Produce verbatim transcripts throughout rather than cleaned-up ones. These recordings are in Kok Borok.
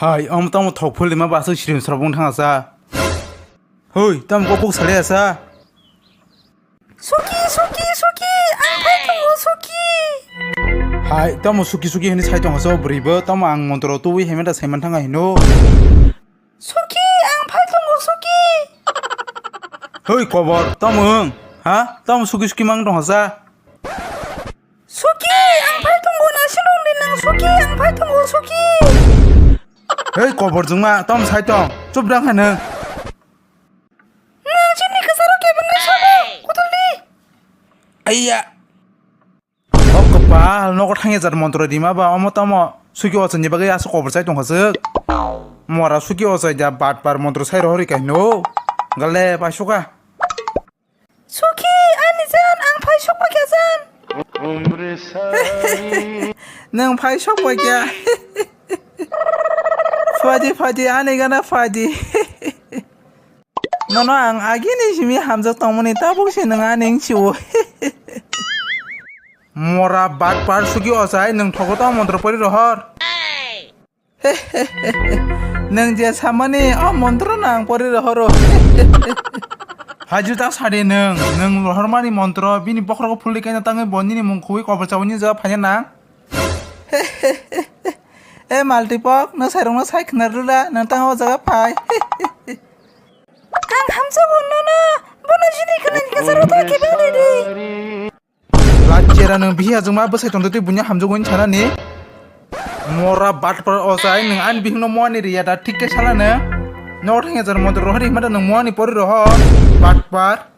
Hai, omo tamo thok phulima ba aswk sirim srobong thangsa. Hoi, tamo kok kok salai asa. Suki, suki, suki, ang phai tongo, suki. Hai, tamo suki suki hini sai tongo so bwrwi bo, tamo ang montro tubui hemeta saiman thanga hino. Suki, ang phai tongo, suki. Hoi, kobor, tamo wng? Ha? Tamo suki suki mang tongo sa? Suki, ang phai tongo, na silong di nang, suki, ang phai tongo, suki. Hei, kobor jwngma, tamo sai tong? Chup dang hai nwng. Nang chini kwcharo kebeng nai sabo, kutulni. Aiya. O kwpal, nogo thangya jat montro rima ba, omo tamo suki ochai ni bagwi aswk kobor chai tongkha swk. Mora suki ochai da batpar montro sai rohori kaino. Gale, paisuka. Suki, ani jan, ang phai sokma khe jan. Nwng phai sokma khe. Phadi, phadi, ani gana phadi. Nono ang agini simi hamjak tongmani tabuk se nwng ani wngsi-o. Mora batpar suki ochai nwng thogo tong montro pori rohor. Nwng je samani o montro no ang pori rohoro. Haju ta sadi nwng, nwng rohormani montro bini bokhorogo phuldi kaina tangwi bo nini mung khugwi kobor chawi ni jaga phaina nang. E Maltipok, no sairokno sai khna rwla, nang tang o jaga phai. Ang hamjago nono, bono jini khna ni kasa rwtha kebeng ridi. Lachera nwng bihi ajwngma bwsai tongtwi buino hamjago wngwi sanani. Mora batpar ochai nwng ani bihikno muani riya da thik khe sala nwng. Nogo thangya jar montro rohori himada nwng muani pori roho batpar.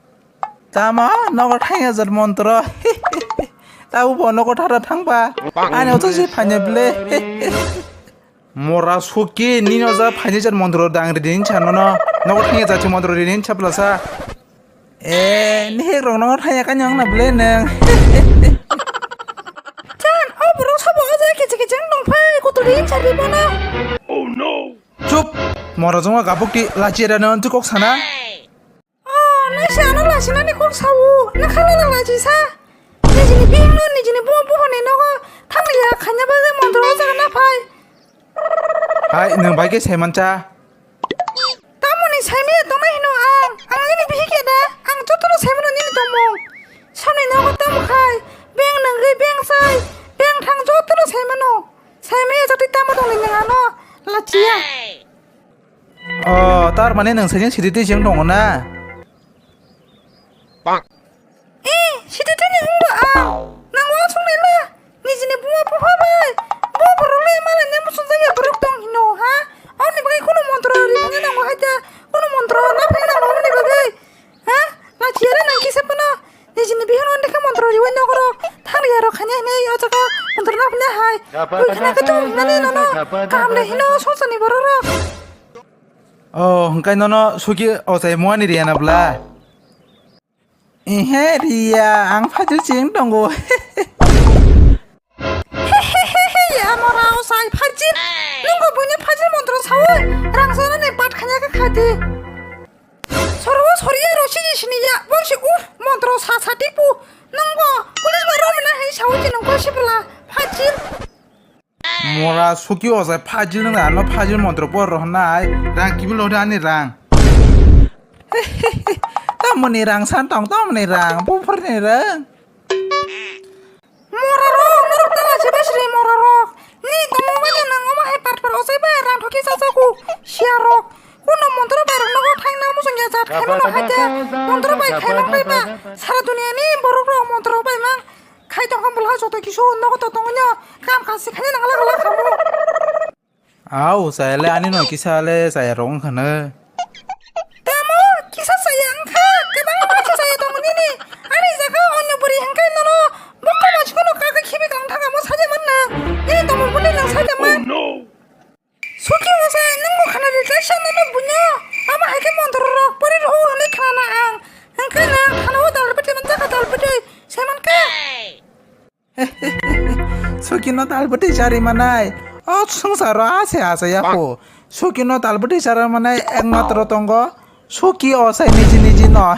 Tamo nogo thangya jar montro. Tabo bo nogo thara thangba. Ani oto se phanya ble. Mora suki nino ja phaini jar montro dang ridin chanono. Nogo thangya jati montro ridin chaplasa. E, nihik rok nogo thangya kanyang na ble nwng. Chan, o borok sabo o jaga kichi kichi wng tong phai, kutuli wng sari bono. Oh no! Chup! Mora jongma gabuk ti lachi era no twi kok sana. Oh, nai se ano lachi nani kok sawo, na khala na lachi sa. Nijini bihik no nijini bo bohoni nogo thangya khanya bagwi montro o jaga na phai. Hai, nwng bai khe saiman cha. Tamoni saimaya tongnai hino ang? Ang nini bihik ya da? Ang jotono saimano nini tongmung. Samni nogo tamo khai? Beng nangwi, beng sai, beng thang jotono saimano. Saimaya jotoi tamo tongni nwng ano? Lachiya. Oh, tar mane nwng sajeng sidi twi jeng tongo na? Eh, sidi tini wngbo ang. Nang uansuk nai la. Nijini buma bupha bai. Bo borok le malai ni muchung jagya borok tong hino ha. Oni bagwi kunu montro ri mani nango haja. Kunu montro na phai nango mani bagwi. Ha? Na chiyare nang kisa pano. Nijini bihano dekha montro ri wai nogoro. Thang ya ro khanya hinai o jaga montro na phanya hai. Koi khana ka tu mani nono. Kaham le hino sonsani borok rok. Oh, hwnkhe nono suki ochai muani riya na bwla? Ehe, riya, ang phajil cheng tongo. Hehehehe, amora ochai phajil. Nungbo buini phajil montro sawi, rang sanani bat khanya kha khadi. Sorwo soriya rosi sini ya, bonsi uf, montro sa sa tipu. Nungbo, police ba romina hai sawi nungbo sibla, phajil. Mora suki ochai phajil nang ano phajil montro por rohonai rang kibil lode ani rang. Tamoni rang san tong tamoni rang buphurni rang. Mora rok norok tala se basri mora rok ni tongmani nang omo hai par par ochai bai rang thoki sa saku sia rok. Kuno montro bai rok nogo thaina musung ya jat khaimano haja montro bai khaimang bai ba sara dunia ni borok rok montro bai mang. Khai tongkha bwlha joto kisu nogo to tongwi no kam kachi khai nang la la khamu. Au chaya le ani no kisa le chaya rok wngkha no. Tamo kisa chaya wngkha kwbangma kisa chaya tongo nini. Ani jaga onyo bwrwi hwnkhe nono bokol machikno kaka khibi kang thangamo saja manna. Nini tongmung bwlwi nang saja man. Suki ochai, nwng bo khana di kaisa nono buino. Amo hai khe montro rok pori rw hwnwi khana ang. Hwnkhe nwng khana o dal bwtwi man jaka dal bwtwi saiman khe. Suki no dal bwtwi chari manai. O swngcharo ase ase yapo. Suki no dal bwtwi chari manai ekmatro tongo. Suki ochai niji niji no.